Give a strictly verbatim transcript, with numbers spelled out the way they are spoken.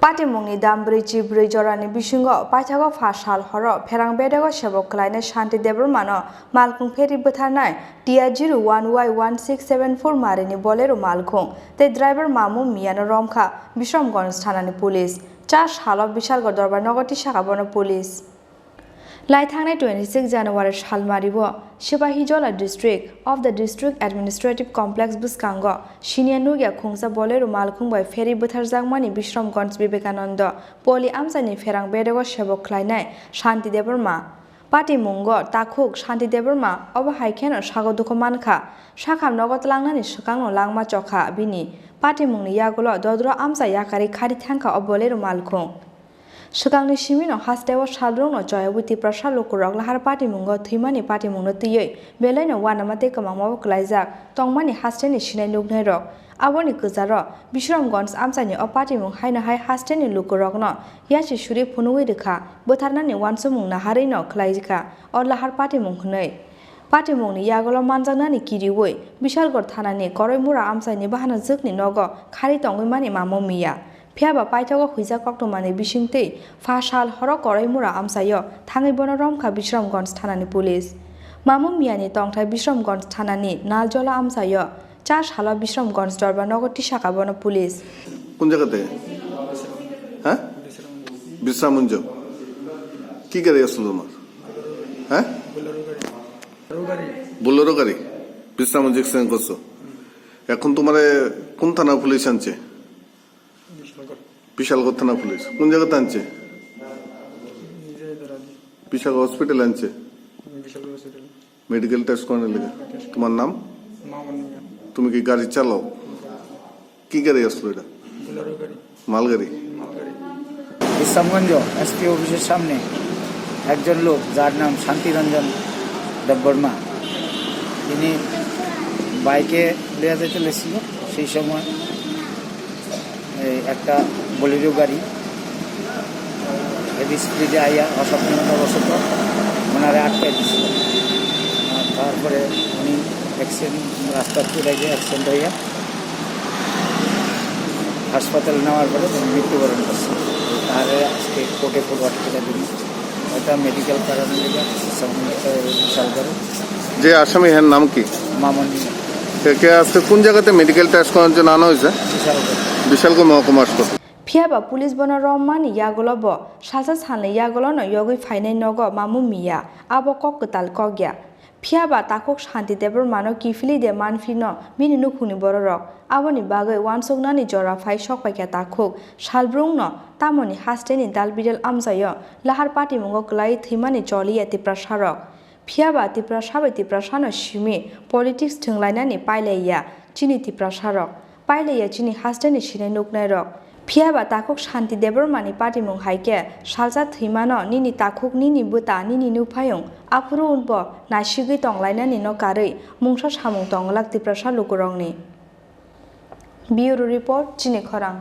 Patimungni dam brwi chi brwi jorani bisingo paithago pha sal horo pherang bedego sebok khlainai Shanti Debbarmano malkhung pheri bwtharnai T R zero one Y one six seven four marini Bolero malkhung tei driver Mamu Miyano romkha Bishramganj thanani police. Char salo Bishalgarh Dorbar nogo tisakha bono police. Laithangnai twenty six January salmario Sipahijola district of the district administrative complex bwskango sinia nukya khungsa Bolero malkhung bai pheri bwtharjakmani Bishramganj Vivekananda Poli amchaini pherang bedego sebok khlainai Shanti Debbarma. Patimungo takhuk Shanti Debbarma obo hai kheno sago dukhu mankha, sakham nogo tlangnani swkangno langma chokha bini. Patimungni yagulo dodro amcha yakarwi khari thangkha o Bolero malkhung. Swkangni simino hasteo salbrumno choyawi Tiprasa lukurok lahar patimungo thwimani patimungno twiwi belaino uanama tei kwmangmabo kwlaijak tongmani hasteni sinai nuknairok. Aboni kwcharo Bishramganj amchaini o patimung haino hai hasteni lukurokno yachi suri phunugwi rwkha, bwtharnani uansukmung naharwino khlaikha o lahar patimung hwnwi. Patimungni yagulo manjaknani kiriwi Bishalgarh thanani Koroimura amchaini bahanajwkni nogo khari tongwi mani Mamu Miya. Phiyaba paithago huijak koktwmani bisingtwi pha sal horo Koroimura amchaio thangwi bono romkha Bishramganj thanani police. Mamu Miyani tongthai Bishramganj thanani Naljola amchaio char salo Bishramganj Dorbar nogo tisakha bono police. কোন জায়গাতে? হ্যাঁ, বিশ্রামগঞ্জ। কি গাড়ি আসলো তোমার? হ্যাঁ, বোলেরো গাড়ি। বিশ্রামগঞ্জ অ্যাক্সিডেন্ট করছো। এখন তোমারে কোন থানা পুলিশ আনছে? বিশালগড়। বিশালগড় থানা পুলিশ। কোন জায়গাতে আনছে? নিজে ধরা দিই। বিশালগড় হসপিটাল আনছে? বিশালগড় হসপিটাল। মেডিকেল টেস্ট করানোর লেগে। তোমার নাম? মামুন মিয়া। তুমি কি গাড়ি চালাও? কি গাড়ি আসলো এটা? বোলেরো গাড়ি। মালগাড়ি? মালগাড়ি। বিশ্রামগঞ্জ এসপি অফিসের সামনে একজন লোক, যার নাম শান্তিরঞ্জন দেববর্মা, তিনি বাইকে বেড়াতে চলেছিল। সেই সময় এই একটা বোলেরো গাড়ি হেভি স্পিডে আইয়া অসাবধানতাবশত ওনারে আটকে দিছিল। আর তারপরে উনি অ্যাক্সিডেন্ট, রাস্তার চূড়ায় গিয়ে অ্যাক্সিডেন্ট হইয়া হাসপাতালে নেওয়ার পরে তিনি মৃত্যুবরণ করছেন। তারে আজকে কোর্টে ফরওয়ার্ড করে দিন। এটা মেডিকেল করানোর লেগে সামনে, এ, বিশালগড়ে। যে আসামি, এর নাম কি? মামনি। একে আজকে কোন জায়গাতে মেডিকেল টেস্ট করানোর জন্য আনা হয়েছে? বিশালগড়। বিশালগড় মহকুমা হাসপাতাল। Phiyaba police bono rommani yagulo bo salsa salni yagulono yogwi phainai nogo Mamu Miya, abo kok kwtal kok ya. Phiyaba takhuk Shanti Debbarmano kiphilwi de manphino bini nukhungni bororok. Aboni bagwi uansuknani jora phai sokpaikha takhuk salbrumno tamoni hasteni dalbidal amchaio lahar patimungo kwlaiwi thwimani choliya Tiprasarok. Phiyaba Tiprasa bai Tiprasano simi politics thwnglainani pailaiya chini Tiprasarok, pailaiya chini hasteni sinai nuknairok. Phiyaba takhuk Shanti Debbarmani patimung hai khe salsa thwimano nini takhuk, nini bwta, nini nuphayung aphuru bo naisigwi tonglainani no karwi mungsa samung tongwlak Tiprasa lukurokni. Bureau Report, Chini Khorang.